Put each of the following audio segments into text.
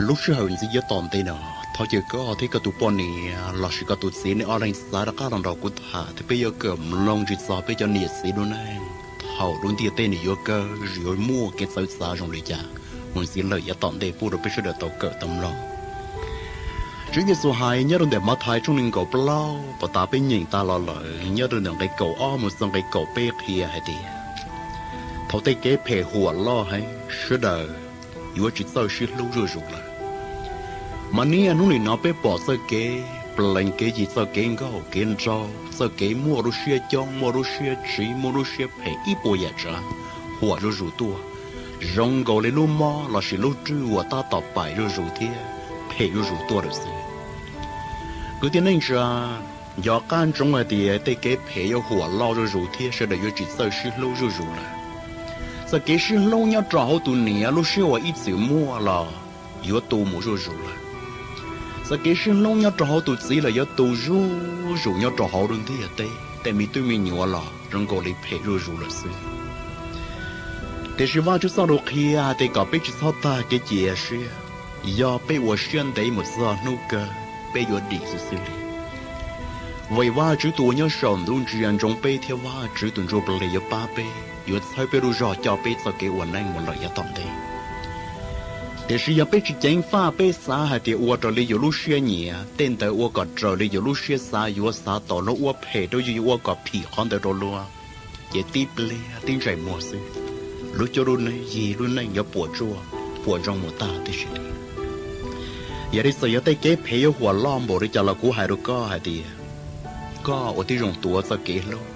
Lub sij hawm ntxiv yav tom ntej no, thov caw koj thiab koj tus poj niam lossis koj tus txiv nej ob leeg xav rov qab los nrog kuv tham thiab peb yuav kawm mloog tsis txog peb cov niam txiv lub neej thaum lub ntiaj teb nws yuav kawg, yuav muaj kev txawv txav zoo li cas mus ntxiv lawm yav tom ntej pub rau peb sawv daws tau kawm tau mloog. Tswv Yexus hais nyob rau ntawm Mathais tshooj nees nkaum plaub, puas tas peb nyeem tas los lawm, nyob rau ntawm nqe kaum ob mus txog nqe kaum peb qhia hais tias, thaum tej kev phem huam loj heev, sawv daws yuav tsis txawj sib hlub zuj zus lawm. Mas niaj hnub nim no peb pom txoj kev plees kev yig, txoj kev nkauj kev nraug, txoj kev muaj lub siab coob, muaj lub siab tsiv, muaj lub siab phem, ib puas yam tsav huam zuj zus tuaj, zoo nkaus li lub mob lossis lub rwj uas tab tom paim zuj zus thiab phem zuj zus tuaj lawm xwb. Kwv tij neej tsa, nco qab ntsoov hais tias tej kev phem yuav huam loj zuj zus thiab sawv daws yuav tsis txawj sib hlub zuj zus lawm. Txoj kev sib hlub nyob rau hauv tus niam lub siab uas ib txwm muaj los yuav tu mus zuj zus lawm. Txoj kev sib hlub nyob rau hauv tus txiv los yuav tu zuj zus nyob rau hauv lub ntiaj teb, tej me tub me nyuam los zoo nkaus li phem zuj zus lawm xwb. Tiam sis Vajtswv txoj lus qhia hais tias kom peb tsis txhob tag kev cia siab, yog peb ua siab ntev mus txog hnub kawg peb yuav dim xwb xwb li. Vim Vajtswv tus uas nyob saum ntuj ntsia ntsoov peb thiab Vajtswv tus ntsuj plig yuav pab peb, yuav txhawb peb lub zog coj peb txoj kev ua neej mus lawm yav tom ntej. Tiam sis yog peb tsis ceev faj, peb xav hais tias ua raws li yus lub siab nyiam, tej ntawd ua kom raws li yus lub siab xav, yuav xav tau luag ua phem rau yus, yuav ua kom phim qhov ntawd rau luag, ces tib pliag tib ntsais muag xwb, lub cuab lub neej, yig lub neej yuav puas tsuaj puas ntsoog mus tag tib si li. Yog li txawm yog tej kev phem yuav huam loj npaum li cas los kuv hais rau koj hais tias, koj ua tib zoo tuav txoj kev hlub.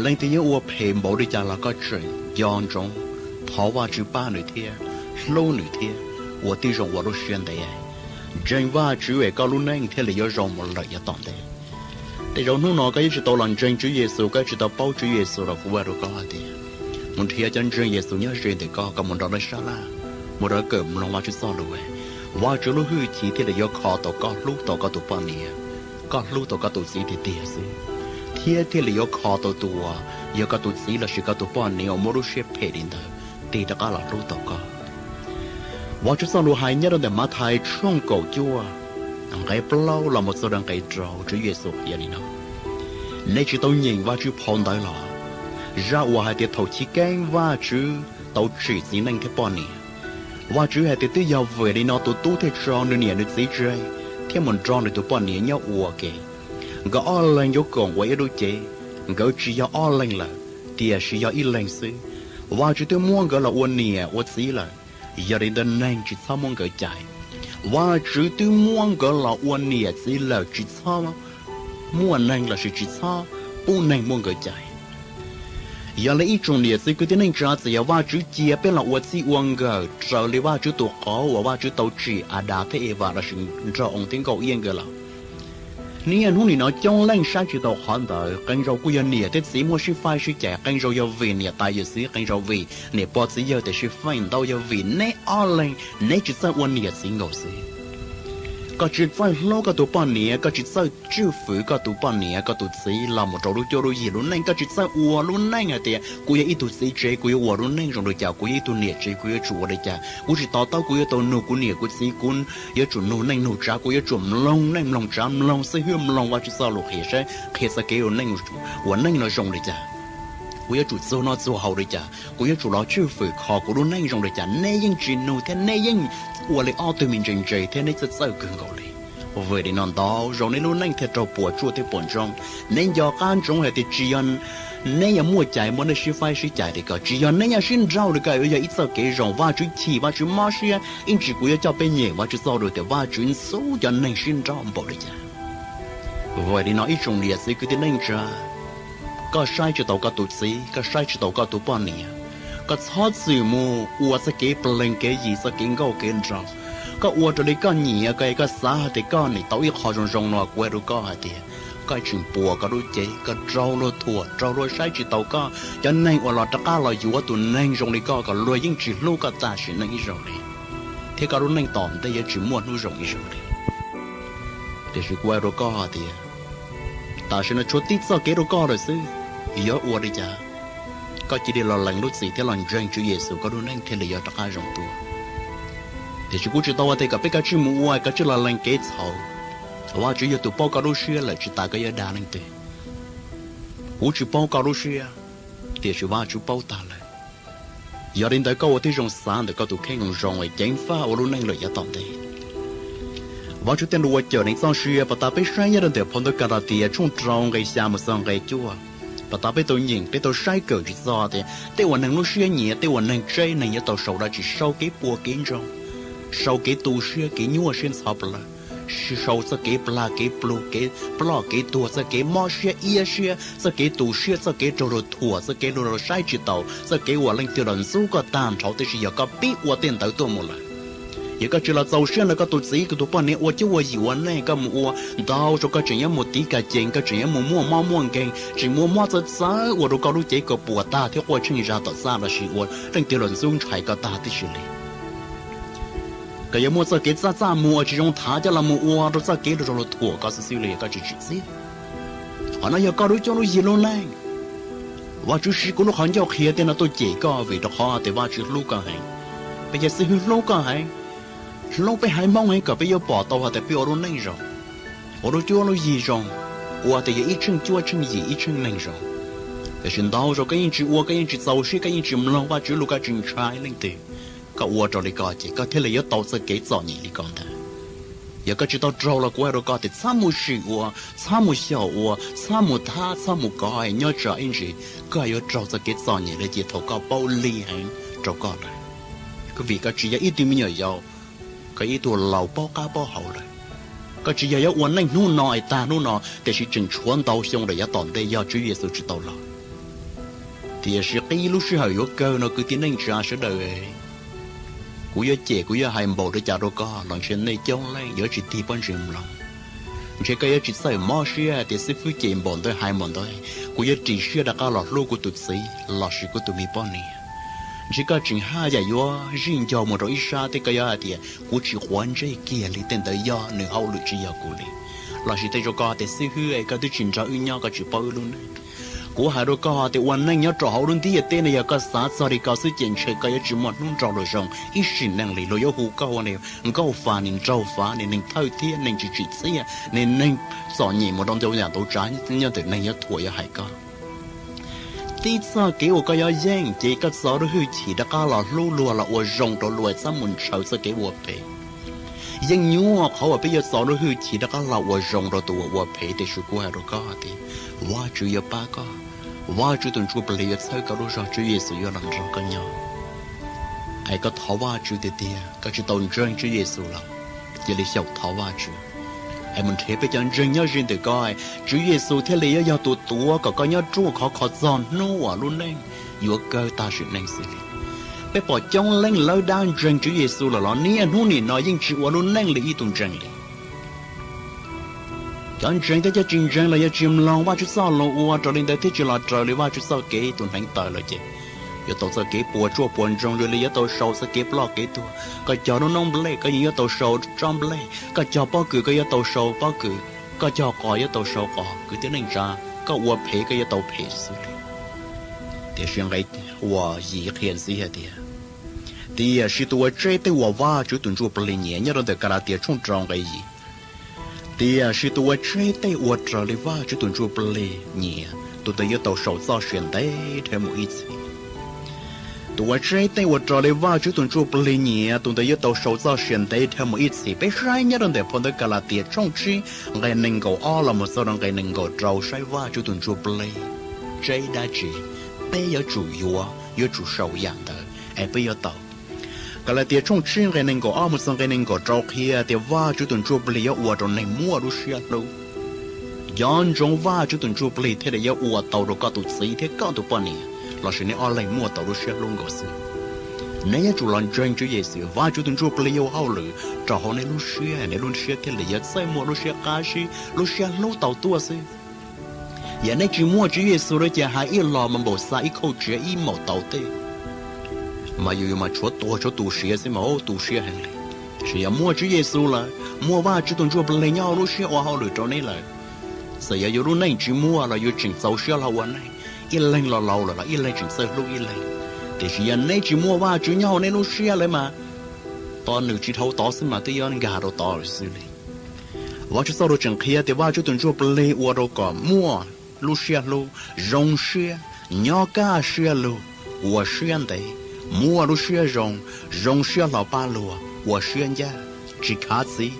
Leej twg yuav ua phem npaum li cas los koj tseem nco ntsoov thov Vajtswv pab nws thiab hlub nws thiab ua tib zoo ua lub siab ntev, ntseeg Vajtswv es koj lub neej thiaj li yuav zoo mus lawm yav tom ntej. Tej zaum hnub no koj yuav tsis tau los ntseeg Tswv Yexus, koj yuav tsis tau paub Tswv Yexus los kuv hais rau koj hais tias, mus nrhiav cov ntseeg Yexus nyob ze ntawm koj, koj mus nrog lawv sab laj, mus nrog lawv kawm mloog Vajtswv txoj lus, Vajtswv lub hwj chim thiaj li yuav kho tau koj hlub tau koj tus poj niam, koj hlub tau koj tus txiv tiag tiag xwb, thiab thiaj li yuav kho tau tus uas yog koj tus txiv lossis koj tus poj niam uas muaj lub siab phem li ntawd tig rov qab los hlub tau koj. Vajtswv txoj lus hais nyob rau ntawm Mathais tshooj kaum cuaj, nqe plaub los mus txog rau nqe rau, Tswv Yexus qhia li no: Nej tsis tau nyeem Vajtswv phau ntawv los? Zaj uas hais tias thaum chiv keeb Vajtswv tau tsim txiv neej thiab poj niam. Vajtswv hais tias twb yog vim li no tus tub thiaj tso nws niam nws txiv tseg thiab mus nrog nws tus poj niam nyob ua ke. Nkawd ob leeg yuav koom ua ib lub cev. Nkawd tsis yog ob leeg lawm, tiam sis yog ib leeg xwb. Vajtswv twb muab nkawd los ua niam ua txiv lawm, yog li ntawd neeg tsis txhob muab nkawd cais. Vajtswv twb muab nkawd los ua niam txiv lawm, tsis txhob muaj neeg lossis tsis txhob pub neeg muab nkawd cais. Yog li ib tsoom niam txiv kwv tij neej tsa, txawm yog Vajtswv cia peb los ua txij ua nkawm raws li Vajtswv tus qauv uas Vajtswv tau tsim Adas thiab Evas lossis nraug oo thiab nkauj iab nkawd los, niaj hnub nim no coob leej saib tsis taus qhov ntawd. Qee zaus kuj yog niam thiab txiv muaj sib faib sib cais, qee zaus yog vim niam tais yawm txiv, qee zaus vim niam pog txiv yawg tiam sis feem ntau yog vim neb ob leeg neb tsis txawj ua niam txiv nkaus xwb. Koj tsis txawj hlub koj tus poj niam, koj tsis txawj tswj fwm koj tus poj niam koj tus txiv los mus rau lub cuab lub yig lub neej, koj tsis txawj ua lub neej hais tias kuv yog ib tug txiv tsev kuv yuav ua lub neej zoo li cas, kuv yog ib tug niam tsev kuv yuav tsum ua li cas, kuv tsis to taub kuv yuav tau nug kuv niam kuv txiv, kuv yuav tsum nug neej nug tsav, kuv yuav tsum mloog neej mloog tsav, mloog xib hwb mloog Vajtswv txoj lus qhia saib qhia txoj kev ua neej no zoo li cas, kuv yuav tsum txuag noj txuag haus li cas, kuv yuav tsum los tswj fwm kho kuv lub neej zoo li cas, neb yeej tsis nug thiab neb yeej ua li ob tug me ntse ntse thiab neb txawj txawj kawg nkaus li. Vim li no ntau zaus neb lub neej thiaj raug puas tsuaj thiab puas ntsoog. Neb nco qab ntsoov hais tias tsis yog neb yog muaj cais muaj nej sib faib sib cais li ko, tsis yog neb yog sib nrauj li ko, yog ib txoj kev zoo. Vajtswv chim, Vajtswv mob siab, ib ntsis kuv yuav coj peb nyeem Vajtswv txoj lus tias Vajtswv ntxub cov neeg sib nrauj npaum li cas. Vim li no ib tsoom niam txiv kwv tij neej tsa, koj saib tsis taus koj tus txiv, koj saib tsis taus koj tus poj niam, koj txhob txwm mus ua txoj kev plees kev yig, txoj kev nkauj kev nraug. Koj ua raws li koj nyiam, koj, koj xav hais tias koj nim tau ib qho zoo zoo no, kuv hais rau koj hais tias koj tseem puas koj lub cev, koj raug luag thuam, raug luag saib tsis taus koj. Cov neeg uas los rov qab los yuav tus neeg zoo li koj kom luag yeej tsis hlub koj tam sim neej ib zaug li, thiab koj lub neej tom ntej yuav tsis muaj hnub zoo ib zaug li. Tiam sis kuv hais rau koj hais tias tam sim no tshuav tib txoj kev rau koj lawm xwb, yuav ua li cas? Koj cia li los lees lub txim thiab los ntseeg Tswv Yexus, koj lub neej thiaj li yuav rov qab zoo tuaj. Tiam sis kuv tsis tau hais tias kom peb kav tsij mus ua, kav tsij los lees kev txhaum. Vajtswv yog tus paub koj lub siab lawm, tsis tas koj yuav dag leej twg. Kuv tsis paub koj lub siab, tiam sis Vajtswv paub tag lawm. Yog li ntawd koj ua tib zoo xav ntawm koj tus kheej zoo zoo es ceev faj ua lub neej lawm yav tom ntej. Vajtswv tej lus uas cawm neeg txoj sia, pas tas peb saib nyob rau ntawm phau ntawv Kalatias tshooj rau nqe xya mus txog nqe cuaj, pas tas peb tau nyeem, peb tau saib kawm tsis txog tias tej uas neeg lub siab nyiam, tej uas neeg tseb, neeg yuav tau sau dab tsi, sau kev puas kev ntsoog, sau kev tu siab kev nyuaj siab ntxhov plawv, sau txoj kev plag kev plug, kev ploj kev tuag, txoj kev mob siab iab siab, txoj kev tu siab, txoj kev raug luag thuam, txoj kev luag saib tsis taus, txoj kev uas leej twg los ntxub koj tag nrho. Tiam sis yog koj pib ua tej ntawd tuaj mus lawm, yog koj tsis los txaus siab ntawm koj tus txiv koj tus poj niam ua cuab ua yim ua neej, koj mus ua ntau zaus koj tseem yuav mus tiv kas cees, koj tseem yuav mus muaj mob muaj nkeeg, tseem muaj mob txawv txawv ua rau koj lub cev koj puas tag thiab quaj tsheej zag tom txaj lossis ua leej twg los ntxub ntshai koj tag tib si li. Koj yuav muaj txoj kev txaj txaj muag uas tsis zoo thav coj los mus ua rau txoj kev luag thuam koj xwb xwb li, yog koj tsis tsim txiaj. Qhov no yog koj lub cuab lub yig lub neej. Vajtswv siv kuv lub qhov ncauj qhia tej no tuaj cem koj vim rau qhov tias Vajtswv hlub koj heev. Peb cov xib hwb hlub koj heev, hlub peb haiv Hmoob heev kom peb yuav pom tau hais tias peb ua lub neej zoo, ua lub cuab lub yig zoo, ua tias yog ib tsheej cuab tsheej yim ib tsheej neeg zoo. Tiam sis ntau zaus koj yeej tsis ua, koj yeej tsis txaus siab, koj yeej tsis mloog Vajtswv lus, koj tsis ntshai leej twg. Koj ua raws li ko ces koj thiaj li yuav tau txoj kev txom nyem li ko ntag. Yog koj tsis tau raug los kuv hais rau koj tias txhob mus sim ua, txhob mus xyaum ua, txhob mus thab, txhob mus kov, nyob tsam ib ntsis koj yuav raug txoj kev txom nyem li ces thaum koj paub lig heev rau koj lawm. Vim koj tsis yog ib tug me nyuam yaus, koj ib tug laus paub qab paub hau lawm. Koj tsis yog yuav ua neej hnub no es tag hnub no, tiam sis tseem tshuav ntau xyoo lawm yav tom ntej yog Tswv Yexus tsis tau los. Tiam sis qib lub sij hawm yuav kawg no kwv tij neej tsa sawv daws, kuv yuav cem kuv yuav hais npaum li cas rau koj los ntshe nej coob leej yuav tsis tig pob ntseg mloog. Ntshe koj yuav tsis txawj mob siab tias xib fwb cem npaum ntawd hais npaum ntawd, kuv yuav ris siab rov qab los hlub kuv tus txiv lossis kuv tus me poj niam. Ntshe koj tseem haj yam yuav zij ncaug mus rau ib sab thiab koj yuav hais tias kuv tsis quav ntsej kiag li, tej ntawd yog nws hauj lwm tsis yog kuv li. Lossis tej zaum koj tias xib hwb es koj twb tsis nrog wb nyob koj tsis paub wb lub neej. Kuv hais rau koj tias ua neej nyob rau hauv lub ntiaj teb no yog koj xav txog li ko xwb ces ntshe koj yuav tsis muaj hnub nrog luag zoo ib sim neej li. Luag yuav hu koj ua niag nkauj fas, niag nraug fas, niag neeg thawj thiab neeg tsis tsim txiaj, niag neeg txom nyem mus rau ntau yam ntau tsav nyob ntawm neeg yuav thuam yuav hais koj. Tib txoj kev uas koj yuav yeej ces koj txo lub hwj chim rov qab los hlub luag los ua zoo rau luag, txhob mus ntshaw txoj kev ua phem. Yeej nyuaj qhov uas peb yuav txo lub hwj chim rov qab los ua zoo rau tus uas ua phem, tiam sis kuv hais rau koj tias Vajtswv yuav pab koj, Vajtswv tus Ntsuj Plig yuav txhawb koj lub zog, Tswv Yexus yuav los nrog koj nyob. Es koj thov Vajtswv tiag tiag, koj tsis tau ntseeg Tswv Yexus los cia li xyaum thov Vajtswv es mus nrhiav peb cov ntseeg nyob ze ntawm koj, Tswv Yexus thiaj li yuav yog tus tuav kom koj nyob ruaj khov kho txog hnub uas lub neej yuav kawg tag sim neej xwb li. Peb pom coob leej lawv dab ntseeg Tswv Yexus lawm los niaj hnub nim no yeej tsis ua lub neej li ib tug ntseeg li. Cov ntseeg thiab cov tsis ntseeg los yog tsis mloog Vajtswv txoj lus ua raws li ntawd thiab tsis los raws li Vajtswv txoj kev tus hneev taw lawm ces yuav tau txoj kev puas tsuaj puas ntsoog zoo li yuav tau sau txoj kev ploj kev tuag. Koj cog lub noob nplej koj yeej yuav tau sau tsob nplej, koj cog pob kws koj yuav tau sau pob kws, koj cog qos yuav tau sau qos. Kwv tij neej tsa, koj ua phem koj yuav tau phem xwb li. Tiam sis nqe uas yim qhia ntxiv hais tias, tiam sis tus uas tseb tej uas Vajtswv tus Ntsuj Plig nyiam, nyob rau ntawm Kalatias tshooj rau nqe yim. Tiam sis tus uas tseb tej uas raws li Vajtswv tus Ntsuj Plig nyiam, tus ntawd yuav tau sau txoj sia ntev dhawv mus ib txhis. Tus uas tseb tej uas raws li Vajtswv tus Ntsuj Plig nyiam, tus ntawd yuav tau sau txoj sia ntev dhawv mus ib txhis. Peb saib nyob rau ntawm phau ntawv Kalatias tshooj tsib nqe nees nkaum ob los mus txog rau nqe nees nkaum rau, saib Vajtswv tus Ntsuj Plig tseb dab tsi, peb yuav tsum yuav, yuav tsum sau yam ntawd es peb yuav tau. Kalatias tshooj tsib nqe nees nkaum ob mus txog nqe nees nkaum rau qhia tias Vajtswv tus Ntsuj Plig yuav ua rau neeg muaj lub siab hlub. Nco ntsoov Vajtswv tus Ntsuj Plig thiaj li yuav ua tau rau koj tus txiv thiab koj tus poj niam, lossis neb ob leeg muaj tau lub siab hlub nkaus xwb. Neb yuav tsum los ntseeg Tswv Yexus, Vajtswv tus Ntsuj Plig yuav ua hauj lwm rau hauv neb lub siab, neb lub siab thiaj li yuav txawj muaj lub siab qab zib, lub siab hlub tau tuaj xwb. Yog neb tsis muaj Tswv Yexus lawm ces hais ib los mas npaum xa ib khauj tsiav ib maum taus tej, mas yus yuav mas tshuav tuag tshuav tu siav xwb mas tu siab heev li. Tiam sis yog muaj Tswv Yexus lawm, muaj Vajtswv tus Ntsuj Plig nyob hauv lub siab ua hauj lwm rau neb lawm, txawm yog yus lub neej tsis muaj los yus tseem txaus siab hlo ua neej, ib leeg los laus lawm los ib leeg tseem txawj hlub ib leeg. Tiam sis yog neb tsis muaj Vajtswv nyob hauv neb lub siab lawm mas tod nws tsis dhau tod xwb mas twb yuav nkag rau tod lawm xwb li. Vajtswv txoj lus tseem qhia tias Vajtswv tus Ntsuj Plig ua rau kom muaj lub siab hlub, zoo siab, nyob kaj siab lug, ua siab ntev, muaj lub siab zoo, zoo siab hlo pab luag, ua siab ncaj, tsis khav txiv,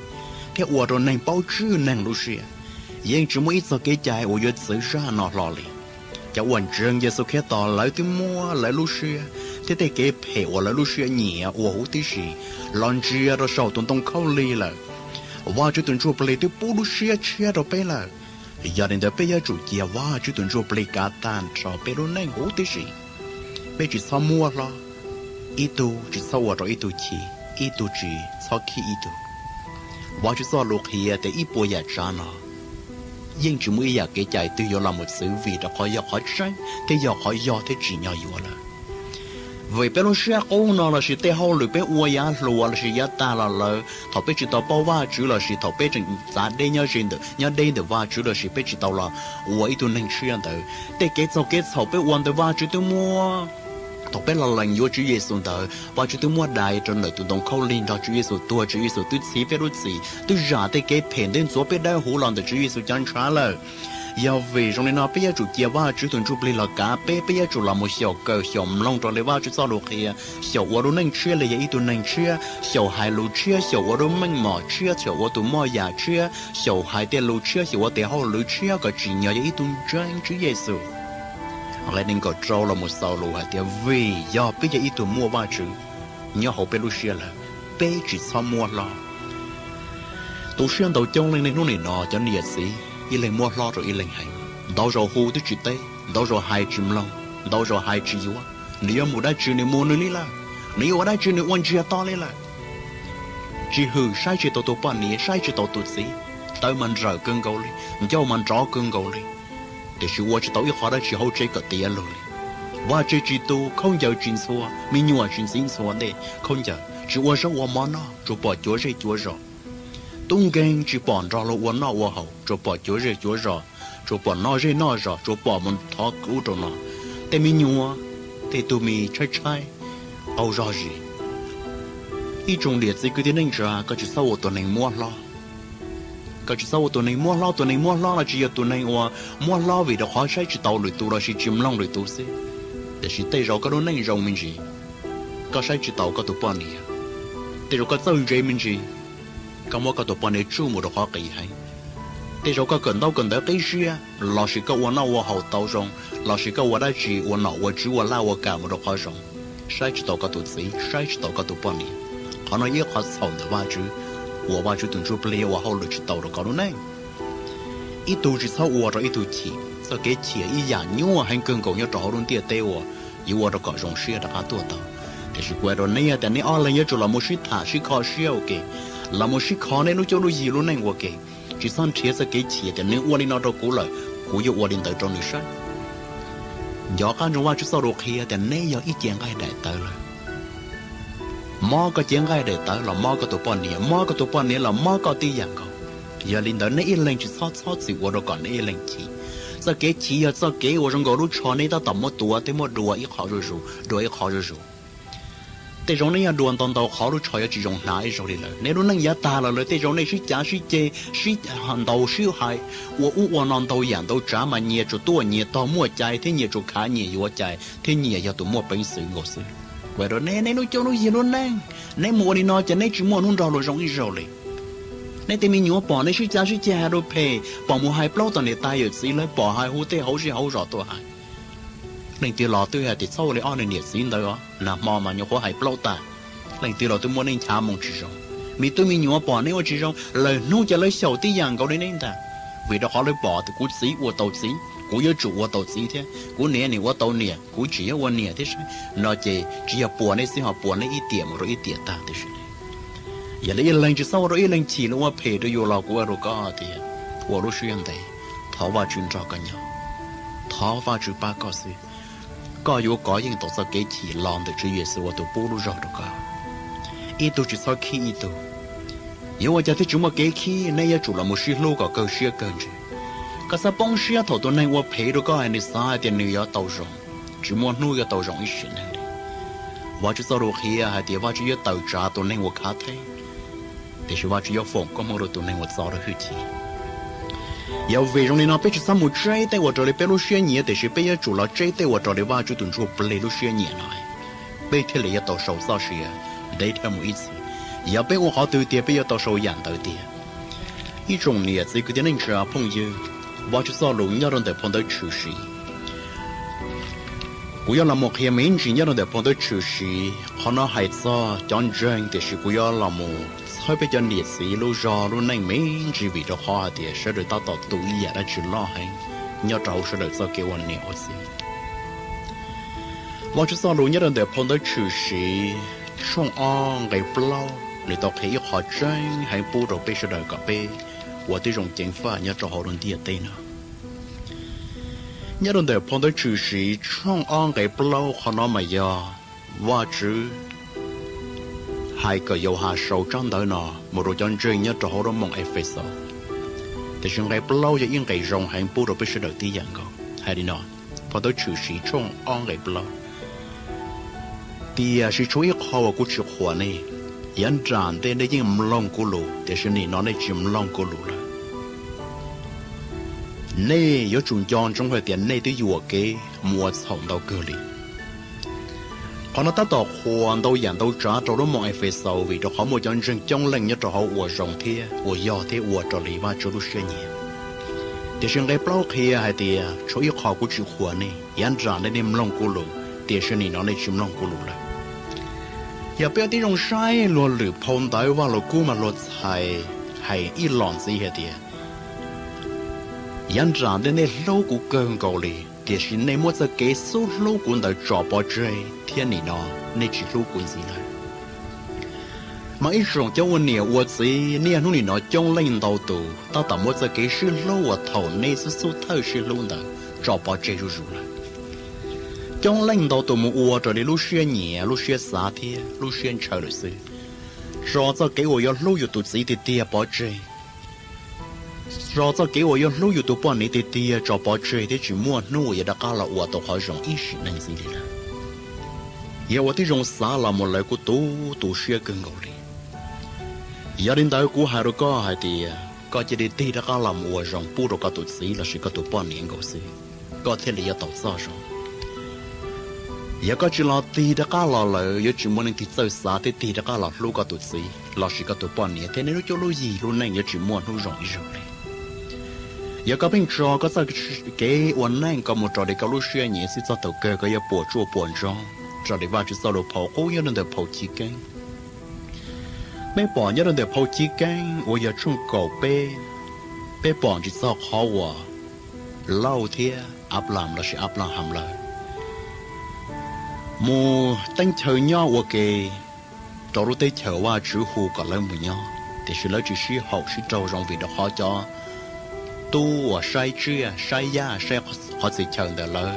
thiab ua rau neeg paub tswj neeg lub siab. Yeej tsis muaj ib txoj kev cai uas yuav txwv zaj no hlo li. Cov uas ntseeg Yexus Khetos lawv twb muab lawv lub siab thiab tej kev phem uas lawv lub siab nyiam ua huv tib si los ntsia rau saum tus ntoo khaub lig lawm. Vajtswv tus Ntsuj Plig twb pub lub siab tshiab rau peb lawm. Yog li ntawd peb yuav tsum cia Vajtswv tus Ntsuj Plig kav tag nrho peb lub neej huv tib si. Peb tsis txhob muab hlob, ib tug tsis txhob ua rau ib tug chim, ib tug tsis txhob khib ib tug. Vajtswv txoj lus qhia tias ib puas yam tsav no yeej tsis muaj ib yam kev cai twg yuav los mus txwv vim rau qhov yog qhov tseeb thiab yog qhov yog thiab tsim nyog yuav lawm. Vim peb lub siab qub no lossis tej hauj lwm peb ua yav hluas lossis yav tag los lawm, thaum peb tsis tau paub Vajtswv lossis thaum peb tseem txav deb nyob ze ntawm, nyob deb ntawm Vajtswv lossis peb tsis tau los ua ib tug neeg tshiab ntawd, tej kev txaug kev txhaum peb ua ntawd Vajtswv twb muab, thaum peb los lees yuav Tswv Yexus ntawd Vajtswv twb muab dai rau ntawm tus ntoo khaub lig nrog Tswv Yexus tuag, Tswv Yexus twb txhiv peb lub txim, twb zam tej kev phem ntev ntxuav peb dawb huv los ntawm Tswv Yexus cov ntshav lawm. Yog vim zoo li no peb yuav tsum cia Vajtswv tus Ntsuj Plig los kav peb, peb yuav tsum los mus xyaum kawm xyaum mloog rau li Vajtswv txoj lus qhia, xyaum ua lub neej tshiab li yog ib tug neeg tshiab, xyaum hais lus tshiab, xyaum ua lub meej mom tshiab, xyaum ua tus moj yam tshiab, xyaum hais tej lus tshiab, xyaum ua tej hauj lwm tshiab kom tsim nyog yog ib tug ntseeg Tswv Yexus. Nqe nees nkaum rau los mus xaus lus hais tias vim yog peb yog ib tug muaj Vajtswv nyob hauv peb lub siab lawm, peb tsis txhob muab hlob. Tu siab ntau coob leej niaj hnub nim no cov niam txiv ib leeg muab hlob rau ib leeg heev, ntau zaus hu twb tsis teb, ntau zaus hais tsis mloog, ntau zaus hais tsis yuav, nws yuav mus dab tsi nws mus nws li lawm, nws yuav ua dab tsi nws ua ntsiag to li lawm. Tsis hwm, saib tsis taus tus poj niam, saib tsis taus tus txiv, tawv mas nrawm kawg nkaus li, ncauj mas nrov kawg nkaus li, tiam sis ua tsis tau ib qho dab tsi hauv tsev kom tiav lug li. Vaj tse tsis tu, khaub ncaws tsis ntxhua, me nyuam tsis ntxiv ntxhua ntej khaub ncaws, tsis ua zaub ua mov noj, tsuas pom cuav zej cuav zos. Tub nkeeg tsis pom nrog luag ua noj ua haus, tsuas pom cuav zej cuav zos, tsuas pom noj zej noj zos, tsuas pom mus thov ub rau no. Tej me nyuam, tej tug me tshaib tshaib, qaug zog zis. Ib tsoom niam txiv kwv tij neej tsa, koj tsis txhob ua tus neeg muab hlob. Koj tsis txhob ua tus neeg muab hlob, tus neeg muab hlob los tsis yog tus neeg uas muab hlob vim rau qhov saib tsis taus lwm tus lossis tsis mloog lwm tus xwb. Tiam sis tej zaum koj lub neej zoo me ntsis, koj saib tsis taus koj tus poj niam, tej zaum koj txawj ntse me ntsis, koj muab koj tus poj niam tsuj mus rau qhov qis heev. Tej zaum koj kawm ntaub kawm ntawv qib siab, lossis koj ua noj ua haus tau zoo, lossis koj ua dab tsi ua nom ua tswv ua laj ua kam mus rau qhov zoo, saib tsis taus koj tus txiv, saib tsis taus koj tus poj niam. Qhov no yog ib qhov txhaum ntawm Vajtswv, uas Vajtswv tus Ntsuj Plig ua hauj lwm tsis tau rau koj lub neej. Ib tug tsis txhob ua rau ib tug chim. Txoj kev chim ib yam nyuaj heev kawg nkaus nyob rau hauv lub ntiaj teb uas yuav ua rau kom zoo siab rov qab tuaj tau. Tiam sis kuv hais rau nej tias nej ob leeg yuav tsum los mus sib tham sib kho siab ua ke, los mus sib kho nej lub cuab lub yig lub neej ua ke. Tsis txhob nrhiav txoj kev chim tias nws ua li no rau kuv lawm, kuv yuav ua li ntawd rau nws saib. Nco qab ntsoov Vajtswv txoj lus qhia tias neb yog ib cev nqaij daim tawv lawm. Mob koj cev nqaij daim tawv los mob koj tus poj niam, mob koj tus poj niam los mob koj tib yam nkaus. Yog li ntawd nej ib leeg tsis txhob txhob txwm ua rau kom nej ib leeg chim. Txoj kev chim yog txoj kev uas zoo nkaus lub tsho nej tab tom muab tuav thiab muab dua ib qho zuj zus, dua ib qho zuj zus. Tej zaum nej yog dua ntau ntau qhov lub tsho yuav tsis zoo hnav ib zaug li lawm. Nej lub neej yav tag los lawm, tej zaum nej sib cav sib ceg, sib ntaus sib hais, ua ub ua no ntau yam ntau tsav mas nyias tsuas tuaj nyias tog muaj cai thiab nyias tsuas khav nyias yuav cai thiab nyias yog tus muaj peev xwm nkaus xwb. Kuv hais rau nej, nej lub cuab lub yig lub neej, neb mus ua li no ces neb tsis muaj hnub nrog luag zoo ib zaug li. Nej tej me nyuam pom nej sib cav sib ceg hais lus phem, pom mus hais plaub tom niam tais yawm txiv lawv, pom hais hu tej hauv zej hauv zos tuaj hais. Leej twg los twb hais tias txhob ua li ob niag niam txiv ntawd os, nag hmo mas nyuam qhuav hais plaub tag. Leej twg los twb muaj nej nchav moo tsis zoo. Me tub me nyuam pom neb ua tsis zoo, lawm hnub ces lawv xyaum tib yam nkaus li neb ntag. Vim rau qhov lawv pom tias kuv txiv ua tau txiv, kuv yuav tsum ua tau txiv thiab, kuv niam nim ua tau niam, kuv tseem yuav ua niam thiab saib. No ces tsis yog puas neb xwb, ho puas neb ib tiam mus rau ib tiam tag tiam sis. Yog li ib leeg tsis txhob ua rau ib leeg chim los ua phem rau yus los kuv ua rau koj tias ua lub siab ntev, thov Vajtswv nrog koj nyob, thov Vajtswv pab koj xwb. Koj yuav kov yeej tau txoj kev chim los ntawm Tswv Yexus uas tus pub lub zog rau koj. Ib tug tsis txhob khib ib tug. Yuav ua cas thiaj tsis muaj kev khib? Neb yuav tsum los mus sib hlub kom kawg siab kawg ntsws. Koj txhob poob siab thaum tus neeg ua phem rau koj es nws xav hais tias nws yuav tau zoo, tsis muaj hnub yuav tau zoo ib sim neej li. Vajtswv txoj lus qhia hais tias Vajtswv yuav tawm tsam tus neeg uas khav theeb, tiam sis Vajtswv yuav foom koob hmoov rau tus neeg uas txo rau hwj chim. Yog vim zoo li no peb tsis txhob mus tseb tej uas raws li peb lub siab nyiam, tiam sis peb yuav tsum los tseb tej uas raws li Vajtswv tus Ntsuj Plig lub siab nyiam no, peb thiaj li yuav tau sau txoj sia ntev dhawv mus ib txhis. Yog peb ua qhov twg tiag peb yuav tau sau yam ntawd tiag. Ib tsoom niam txiv kwv tij neej tsa phooj ywg, Vajtswv txoj lus nyob rau ntawm phau ntawv Tshwm Sim, kuv yuav los mus qhia me ntsis nyob rau ntawm phau ntawv Tshwm Sim. Qhov no hais txog cov ntseeg, tiam sis kuv yuav los mus txhawb peb cov niam txiv lub zog lub neej me ntsis vim rau qhov hais tias sawv daws tab tom tu ib yam dab tsi loj heev nyob rau hauv sawv daws txoj kev ua niam ua txiv. Vajtswv txoj lus nyob rau ntawm phau ntawv Tshwm Sim tshooj ob nqe plaub, nws tau qhia ib qho tseeb heev pub rau peb sawv daws kom peb ua tib zoo ceev faj nyob rau hauv lub ntiaj teb no. Nyob rau ntawm phau ntawv Tshwm Sim tshooj ob nqe plaub, qhov no mas yog Vajtswv hais kom Yauhas sau tsab ntawv no mus rau cov ntseeg nyob rau hauv lub moos Efexaus. Tiam sis nqe plaub yog ib nqe zoo heev pub rau peb sawv daws tib yam nkaus. Hais li no, phau ntawv Tshwm Sim tshooj ob nqe plaub: Tiam sis tshuav ib qho uas kuv tsis qhuas nej. Yav nram ntej nej yeej mloog kuv lus, tiam sis nim no nej tsis mloog kuv lus lawm. Nej yuav tsum nco ntsoov hais tias nej twb yuam kev mus ua txhaum ntau kawg li. Qhov no tab tom qhuas ntau yam ntau tsav rau lub moos Efexaus, vim rau qhov muaj cov ntseeg coob leej nyob rau hauv ua zoo thiab ua yog thiab ua raws li Vajtswv lub siab nyiam. Tiam sis nqe plaub qhia hais tias, tshuav ib qho kuv tsis qhuas nej. Yav nram ntej nej mloog kuv lus, tiam sis nim no nej tsis mloog kuv lus lawm. Yog peb ua tib zoo saib luag lwm phau ntawv Vaj Lug Kub mas luag txhais hais ib los ntxiv hais tias, yav nram ntej nej hlub kuv kawg nkaus li, tiam sis nej muab txoj kev xub hlub kuv ntawd tso pov tseg thiab nim no nej tsis hlub kuv ntxiv lawm. Mas ib tsoom cov ua niam ua txiv niaj hnub nim no coob leej ntau tus tab tom muab txoj kev sib hlub uas thaum nej xub xub thawj sib hlub ntawd tso pov tseg zuj zus lawm. Coob leej ntau tus mus ua raws li lub siab nyiam, lub siab xav thiab lub siab ntshaw lawm xwb. Tso txoj kev uas yuav hlub yus tus txiv tiag tiag pov tseg. Tso txoj kev uas yuav hlub yus tus poj niam tiag tiag tso pov tseg thiab tsis muaj hnub uas yuav rov qab los ua tau qhov zoo ib sim neej ntxiv li lawm. Yog ua tib zoo xav los mus lawv kuj tu tu siab kawg nkaus li. Yog li ntawd kuv hais rau koj hais tias koj cia li tig rov qab los mus ua zoo pub rau koj tus txiv lossis koj tus poj niam nkaus xwb, koj thiaj li yuav tau txoj zoo. Yog koj tsis los tig rov qab los, lawv yuav tsis muaj leej twg txawj xav thiab tig rov qab los hlub koj tus txiv lossis koj tus poj niam thiab nej lub cuab lub yig lub neej yuav tsis muaj hnub zoo ib zaug li. Yog koj pheej tso koj txoj kev ua neej koj mus raws li koj lub siab nyiam xwb, txog thaum kawg koj yuav puas tsuaj puas ntsoog raws li Vajtswv txoj lus phau qub nyob rau ntawm phau Chiv Keeb. Peb pom nyob rau ntawm phau Chiv Keeb uas yog tshooj kaum peb, peb pom ntsib txog qhov uas Lauj thiab Anplaham lossis Anplaham lawv mus teeb chaw nyob ua ke rau lub teb chaws Vajtswv hu kom lawv mus nyob, tiam sis lawv tsis sib haum sib raug zoo vim rau qhov cov tub uas saib tsiaj saib yaj saib qhov txhia chaw ntawd lawv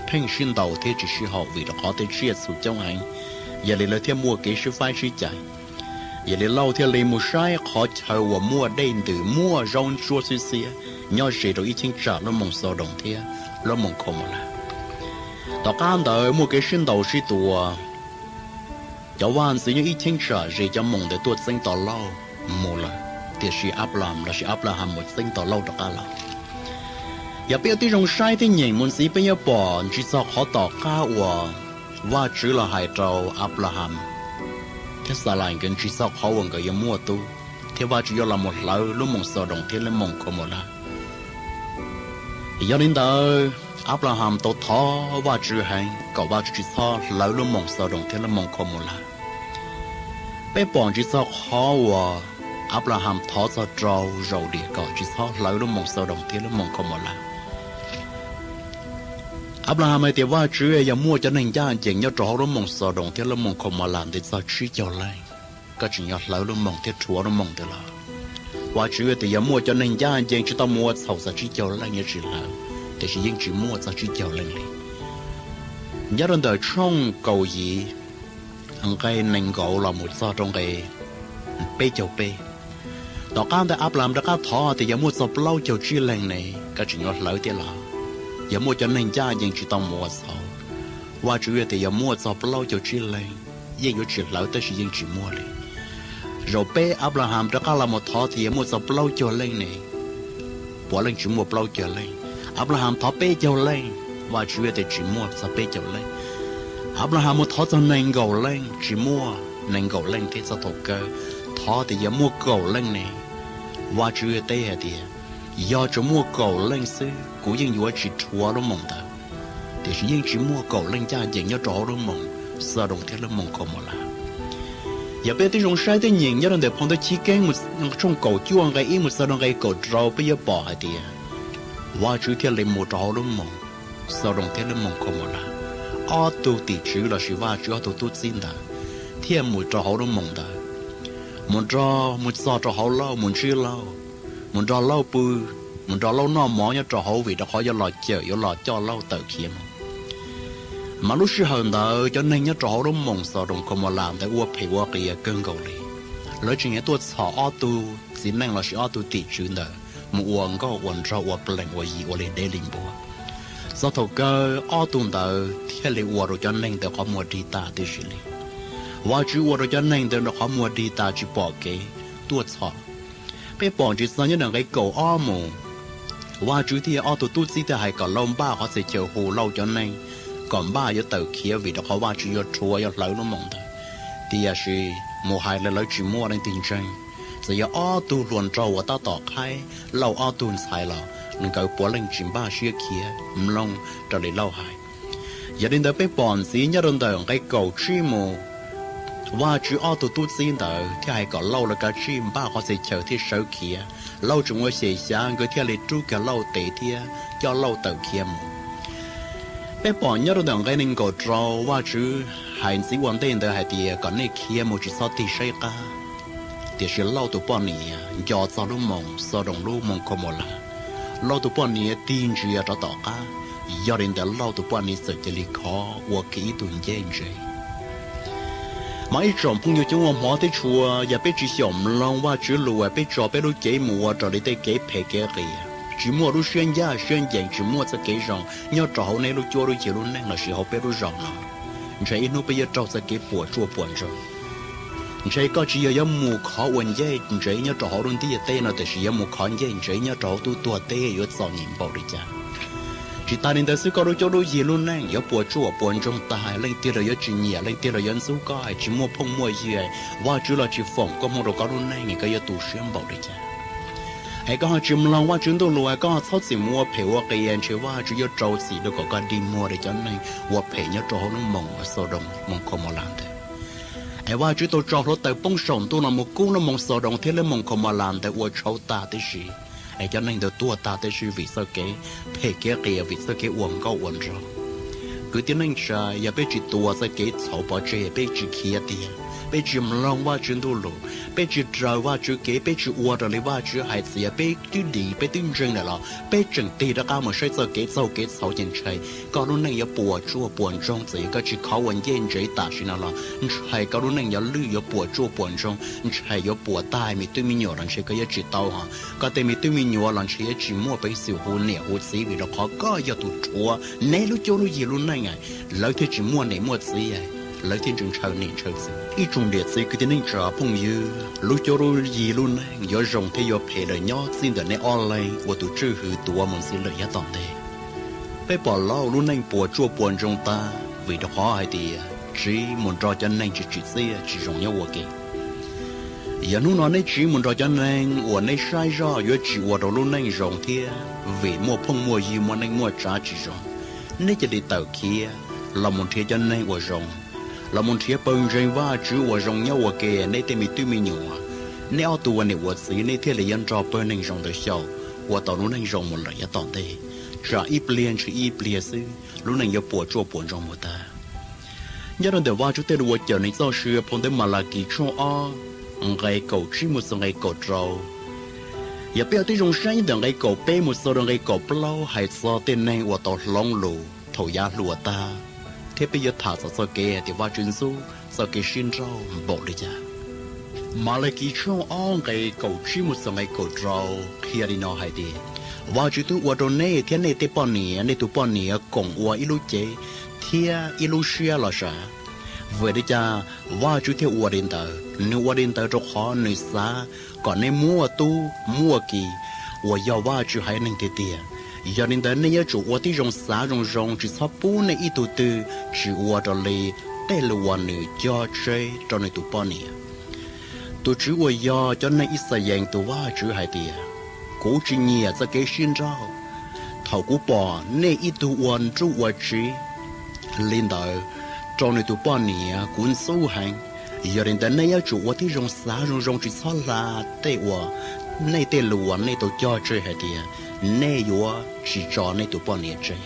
pheej sib ntaus thiab tsis sib haum vim rau qhov tej tsiaj txhu coob heev. Yog li lawv thiaj muaj kev sib faib sib cais. Yog li Lauj thiaj li mus saib qhov chaw uas muaj dej ntws muaj zaub ntsuab xwb xiab nyob ze rau ib cheeb tsam lub moos Xaudoos thiab lub moos Khaumolas. Tom qab ntawd muaj kev sib ntaus sib tua, cov vaj ntxwv nyob ib cheeb tsam ze cov moos ntawd tuaj txeeb tau Lauj mus lawm, tiam sis Anplaham lossis Anplaham mus txeeb tau Lauj rov qab los. Yog peb ua tib zoo saib thiab nyeem mus ntxiv peb yuav pom ntsib txog qhov tom qab uas Vajtswv los hais rau Anplaham thiab Xalais nkawd ntsib txog qhov uas nkawd yuav muaj tub thiab Vajtswv yuav los mus hlawv lub moos Xaudoos thiab lub moos Khaumolas. Yog li ntawd, Anplaham tau thov Vajtswv heev kom Vajtswv tsis txhob hlawv lub moos Xaudoos thiab lub moos Khaumolas. Peb pom ntsib txog qhov uas Anplaham thov txog rau zaum diam kom tsis txhob hlawv lub moos Xaudoos thiab lub moos Khaumolas. Anplaham hais tias, Vajtswv, yog muaj cov neeg ncaj ncees nyob rau hauv lub moos Xaudoos thiab lub moos Khaumolas ntev txog tsib caug leej, koj tseem yuav hlawv lub moos thiab rhuav lub moos ntawd los? Vajtswv tias, yog muaj cov neeg ncaj ncees tsis tau mus ua txhaum txog tsib caug leej yuav tsis hlawv, tiam sis yeej tsis muaj txog tsib caug leej li. Nyob rau ntawm tshooj kaum yim nqe nees nkaum los mus txog rau nqe peb caug peb, tom qab ntawd Anplaham rov qab thov tias, yog muaj txog plaub caug tsib leeg ne, koj tseem yuav hlawv thiab los? Yog muaj cov neeg ncaj ncees tsis tau mus ua txhaum, Vajtswv tias yog muaj txog plaub caug tsib leeg, yeej yuav tsis hlawv tab sis yeej tsis muaj li. Zaum peb Anplahas rov qab los mus thov tias yog muaj txog plaub caug leej ne, puav leej tsis muaj plaub caug leej. Anplahas thov peb caug leej, Vajtswv tias tsis muaj txog peb caug leej. Anplahas mus thov txog nees nkaum leej, tsis muaj nees nkaum leej thiab. Txog thaum kawg thov tias yog muaj kaum leej ne, Vajtswv teb hais tias yog tsuas muaj kaum leej xwb kuv yeej yuav tsis rhuav lub moos ntawd. Tiam sis yeej tsis muaj kaum leej ncaj ncees nyob rau hauv lub moos Xaudoos thiab lub moos Kaumaulas. Yog peb tib zoo saib thiab nyeem nyob rau ntawm Phau Ntawv Chiv Keeb tshooj kaum cuaj nqe ib mus txog rau nqe kaum rau, peb yuav pom hais tias Vajtswv thiaj li mus rau hauv lub moos Xaudoos thiab lub moos Kaumaulas. Ob tug tim tswv lossis Vajtswv ob tug tub txib ntawd thiaj mus rau hauv lub moos ntawd, mus nrog, mus txog rau hauv Lauj, mus ntsib Lauj, mus nrog Lauj pw, mus nrog Lauj noj mov nyob rau hauv vim rau qhov yuav los cawm, yuav los coj Lauj tawm khiav mus. Mas lub sij hawm ntawd cov neeg nyob rau hauv lub moos Xaudoos Kaumaulas ntawd ua phem ua qias kawg nkaus li. Lawv tseem yuav tuaj txhom ob tug txiv neej lossis ob tug tim tswv ntawd mus ua nkauj ua nraug, ua plees ua yi, ua li deb li npua. Txog thaum kawg ob tug ntawd thiaj li ua rau cov neeg ntawd qhov muag dig tag tib si li. Vajtswv ua rau cov neeg ntawd rau qhov muag dig tag tsis pom kev tuaj txhom. Peb pom ntsis txog nyob ntawm nqe kaum ob mus, Vajtswv thiab ob tug tub txib thiaj hais kom Lauj npaj qhov txhia chaw hu Lauj cov neeg kom npaj yuav tawm khiav vim rau qhov Vajtswv yuav rhuav yuav hlawv lub moos ntawd. Tiam sis mus hais los lawv tsis muaj leej twg ntseeg. Txawm yog ob tug hluas nraug uas tab tom qhaib Lauj ob tug ntxhais los nkawd puav leej tsis npaj siab khiav mloog raws li Lauj hais. Yog li ntawd peb pom ntxiv nyob rau ntawm nqe kaum tsib mus, Vajtswv ob tug tub txib ntawd thiaj hais kom Lauj lawv kav tsij npaj qhov txhia chaw thiab sawv khiav. Lauj tseem ua xyem xyav nkawd thiaj li rub kiag Lauj tes thiab coj Lauj tawm khiav mus. Peb pom nyob rau ntawm nqe nees nkaum rau, Vajtswv hais ntxiv ua ntej ntawd hais tias kom nej khiav mus tsis txhob tig saib qab. Tiam sis Lauj tus poj niam nco txog lub moos Xaudoos lub moos Kaumaulas, Lauj tus poj niam tig ntsia rov tom qab. Yog li ntawd Lauj tus poj niam txawm cia li khov ua kiag ib tug ncej ntsev. Mas ib tsoom phooj ywg coob ua hmov thiab tshua, yog peb tsis xyaum mloog Vajtswv lus, peb tso peb lub cev mus ua raws li tej kev phem kev qias, tsis muaj lub siab ncaj siab ncees, tsis muaj txoj kev zoo nyob rau hauv nej lub cuab lub yig lub neej lossis hauv peb lub zos no, ntshe ib hnub peb yuav raug txoj kev puas tsuaj puas ntsoog. Ntshe koj tsis yog yuav mus khov ua ncej ntsev nyob rau hauv lub ntiaj teb no, tiam sis yuav mus khov ncej ntsev nyob rau hauv tub tuag teb yuav txom nyem npaum li cas. Tsis tas li ntawd xwb, koj lub cuab lub yig lub neej yuav puas tsuaj puas ntsoog tas, leej twg los yuav tsis nyiam, leej twg los yuav ntxub koj, tsis muaj phooj muaj ywg, Vajtswv los tsis foom koob hmoov rau koj lub neej, koj yuav tu siab npaum li cas. Es koj ho tsis mloog Vajtswv ntuj lus, koj ho txhob txwm mus ua phem ua qias, ntshe Vajtswv yuav rau txim rau kom koj dig muag li cov neeg ua phem nyob rau hauv lub moos Xaudoos moos Kaumaulas ntawd. Es Vajtswv tau tso hluav taws poob saum ntuj los mus kub lub moos Xaudoos thiab lub moos Kaumaulas ntawd ua tshauv tag tib si. Es cov neeg ntawd tuag tag tib si vim txoj kev phem kev qias, vim txoj kev ua nkauj ua nraug. Kwv tij neej tsa, yog peb tsis tua txoj kev txhaum pov tseg, peb tsis khiav tiag, peb tsis mloog Vajtswv ntuj lus, peb tsis raws Vajtswv kev, peb tsis ua raws li Vajtswv hais, txawm yog peb twb dim peb twb ntseeg lawm los peb tseem tig rov qab mus saib txoj kev txaug kev txhaum ces ntshe koj lub neej yuav puas tsuaj puas ntsoog. Txawm yog koj tsis khov ua ncej ntsev tam sim no los ntshe koj lub neej yuav lwj yuav puas tsuaj puas ntsoog, ntshe yuav puas tag me tub me nyuam los ntshe koj yuav tsis tau ho, koj tej me tub me nyuam los ntshe yuav tsis muaj peev xwm hu niam hu txiv vim rau qhov koj yog tus rhuav neb lub cuab lub yig lub neej, lawv thiaj tsis muaj niam muaj txiv, lawv thiaj ntshaw niam ntshaw txiv. Ib tsoom niam txiv kwv tij neej tsa phooj ywg, lub cuab lub yig lub neej yuav zoo thiab yuav phem lawm nyob txij ntawm neb ob leeg ua tus tswj hwm tuav mus ntxiv lawm yav tom ntej. Peb pom Lauj lub neej puas tsuaj puas ntsoog tag vim rau qhov hais tias tsiv mus nrog cov neeg tsis tsim txiaj tsis zoo nyob ua ke. Yog hnub no neb tsiv mus nrog cov neeg uas neb saib zoj yuav tsis ua rau lub neej zoo thiab vim muaj phooj muaj ywg muaj neej muaj tsav tsis zoo, neb cia li tawm khiav los mus nrhiav cov neeg uas zoo, los mus nrhiav pawg ntseeg Vajtswv uas zoo nyob ua ke. Neb tej me tub me nyuam, neb ob tug ua niam ua txiv, neb thiaj li yuav nrog pawg neeg zoo ntawd xyaum ua tau lub neej zoo mus lawm yav tom ntej. Tsam ib pliag ntshe ib pliag xwb lub neej yuav puas tsuaj puas ntsoog mus tag. Nyob rau ntawm Vajtswv tej lus uas cawm neeg txoj sia, phau ntawv Malakis tshooj ob nqe kaum tsib mus txog nqe kaum rau. Yog peb ua tib zoo saib ntawm nqe kaum peb mus txog rau nqe kaum plaub hais txog tej neeg uas tau hloov lus thaum yav hluas tag, thiab peb yuav tham txog txoj kev hais tias Vajtswv ntxub txoj kev sib nrauj npaum li cas. Malakis tshooj ob nqe kaum tsib mus txog nqe kaum rau qhia li no hais tias, Vajtswv twb ua rau nej thiab nej tej poj niam, nej tus poj niam koom ua ib lub cev thiab ib lub siab los sav. Vim li cas Vajtswv thiaj ua li ntawd? Nws ua li ntawd rau qhov nws xav kom nej muaj tub muaj ki uas yog Vajtswv haiv neeg tiag tiag. Yog li ntawd nej yuav tsum ua tib zoo xav zoo zoo, tsis txhob pub nej ib tug twg tsis ua raws li tej lus uas nws cog tseg rau nws tus poj niam. Tus Tswv uas yog cov neeg Yixalayees tus Vajtswv hais tias, kuv tsis nyiam txoj kev sib nrauj. Thaum kuv pom nej ib tug ua nruj ua tsiv li ntawd rau nws tus poj niam, kuv ntxub heev. Yog li ntawd nej yuav tsum ua tib zoo xav zoo zoo, tsis txhob hla tej uas, nej tej lus uas nej tau cog tseg hais tias nej yuav tsis tso nej tus poj niam tseg.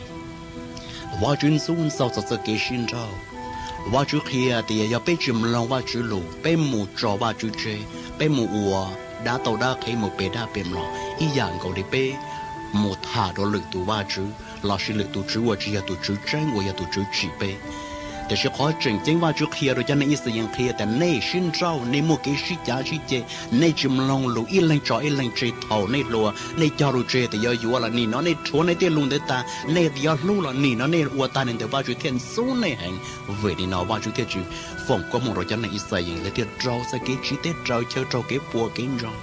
Vajtswv ntxub ntxaug txog txoj kev sib nrauj. Vajtswv qhia tias yog peb tsis mloog Vajtswv lus, peb mus tso Vajtswv tseg, peb mus ua dab tau dab qhev, mus pe dab pe mlom, ib yam nkaus li peb mus tham rau lwm tus vaj tswv lossis lwm tus tswv uas tsis yog tus Tswv tseeb, uas yog tus Tswv tsim peb. Tiam sis qhov tseem ceeb Vajtswv qhia rau cov neeg Yixalayees qhia tias nej sib nrauj, nej muaj kev sib cav sib ceg, nej tsis mloog lus, ib leeg tso ib leeg tseg. Thaum nej hluas nej cog lus tseg tias yuav yuav los nim no nej rhuav nej tej lus ntawd tas, nej yuav hlub los nim no nej ua tag li ntawd, Vajtswv thiaj ntxub nej heev. Vim li no Vajtswv thiaj tsis foom koob hmoov rau cov neeg Yixalayees, lawv thiaj raug txoj kev tsiv teb raws chaw, raug kev puas kev ntsoog.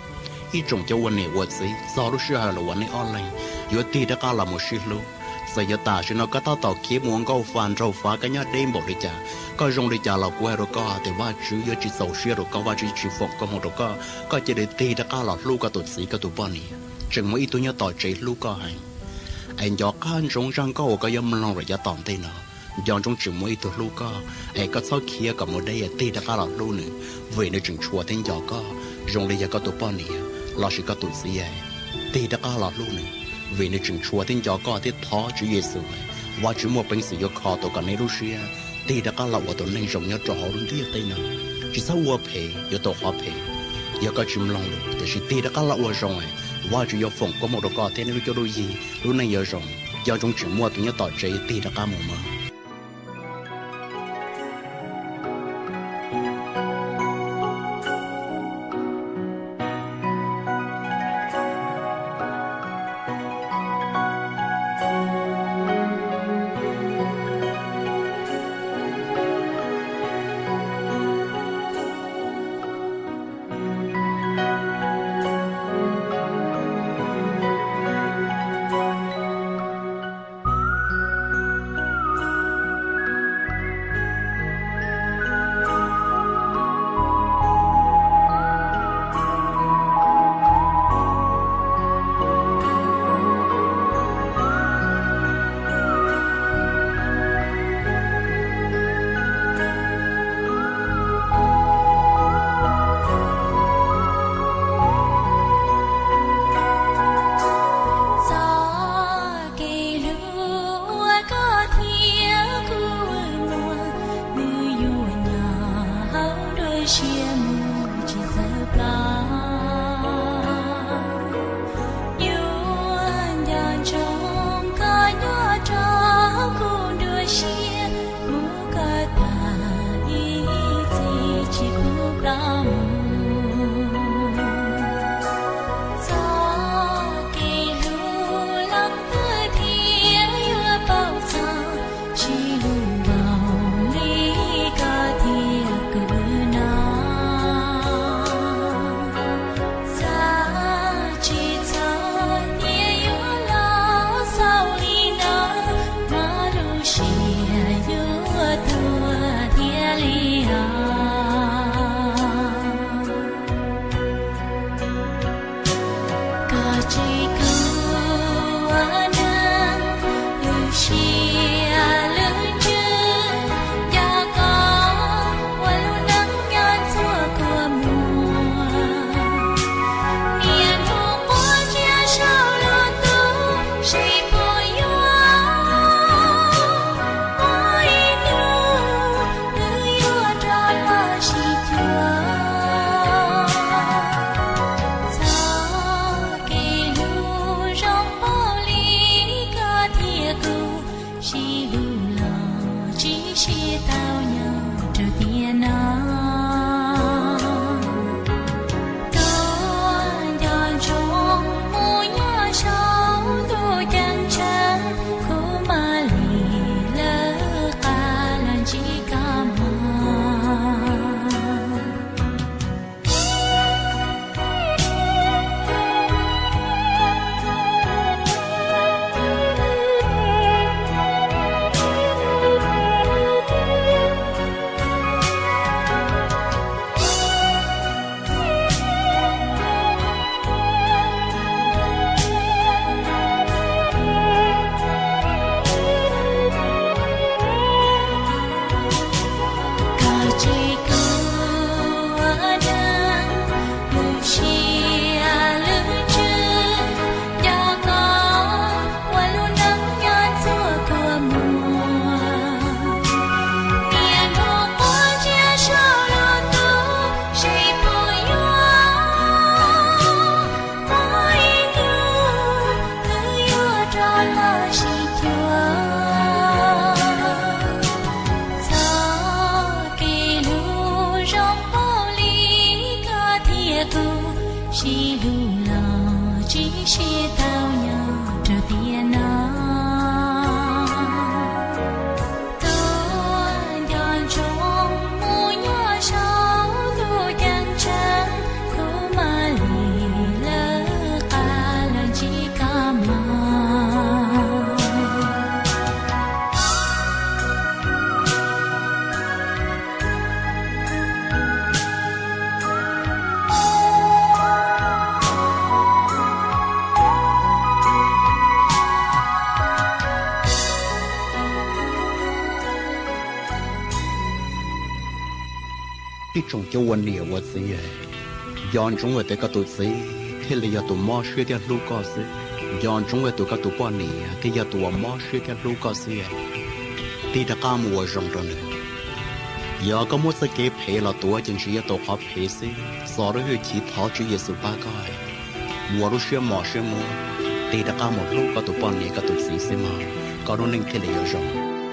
Ib tsoom cov ua niam ua txiv, txog lub sij hawm los uas nej ob leeg yuav tig rov qab los mus sib hlub. Txawm yuav tam sim no koj tab tom khiav mus ua nkauj fa nraug fa, koj nyob deb npaum li cas, koj zoo li cas los kuv hais rau koj tias Vajtswv yuav tsis txaus siab rau koj, Vajtswv tsis foom koob hmoov rau koj. Koj cia li tig rov qab los hlub koj tus txiv koj tus poj niam. Tseem muaj ib tug nyob tom tsev hlub koj heev, es nco qab ntsoov zaj nkauj uas koj yuav mloog rau yav tom ntej no. Nco ntsoov tseem muaj ib tug hlub koj, es koj txhob khiav kom mus deb, tig rov qab los hlub nws, vim nws tseem tshua thiab nco koj zoo li yog koj tus poj niam lossis koj tus txiv. Tig rov qab los hlub nws, vim nws tseem tshua thiab nco koj thiab thov Tswv Yexus. Vajtswv muaj peev xwm yuav kho tau kom nej lub siab tig rov qab los ua tus neeg zoo nyob rau hauv lub ntiaj teb no. Tsis txhob ua phem yuav tau qhov phem. Yog koj tsis mloog lus, tiam sis tig rov qab los ua zoo, Vajtswv yuav foom koob hmoov rau koj thiab nej lub cuab lub yig, lub neej yuav zoo. Nco ntsoov tseem muaj tus nyob tom tsev, tig rov qab mus mloog. Txoj kev hlub uas koj thiab kuv muaj, nws yuav nyob hauv nruab siab mus tsis txawv plaws. Yuav nco ntsoov koj nyob rau kuv nruab siab, mus koj tag ib txhis tsis pub ploj mus. Txoj kev hlub leej twg thiaj yuav paub txog, tsis hlub npaum li koj thiab kuv no. Xav tsis txog tias yuav los xaus li no, mas lub siab yuav tuag thiaj li os. Koj tsis kub ua neeg, lub siab lub ntsws, nco koj ua lub neej nyob txhua kua muag. Niaj hnub quaj ntsia saum lub ntuj, seb puas yuav muaj ib tug twg yuav rov los sib cuag. Txoj kev hlub zoo npaum li koj thiab kuv, sib hlub los tsis sib tau nyob rau tiam no. Koj nco ntsoov mus nyob saum Ib tsoom cov ua niam ua txiv, nco ntsoov tias koj tus txiv thiaj li yog tus mob siab thiab hlub koj xwb. Nco ntsoov tias koj tus poj niam thiaj yog tus uas mob siab thiab hlub koj xwb. Tig rov qab mus ua zoo rau nws. Yog koj muab txoj kev phem los tuav ces ntshe yuav tau qhov phem xwb. Txo lub hwj chim thov Tswv Yexus pab koj, mus ua lub siab mos siab muab, tig rov qab mus hlub koj tus poj niam koj tus txiv xwb mog, koj lub neej thiaj li yuav zoo.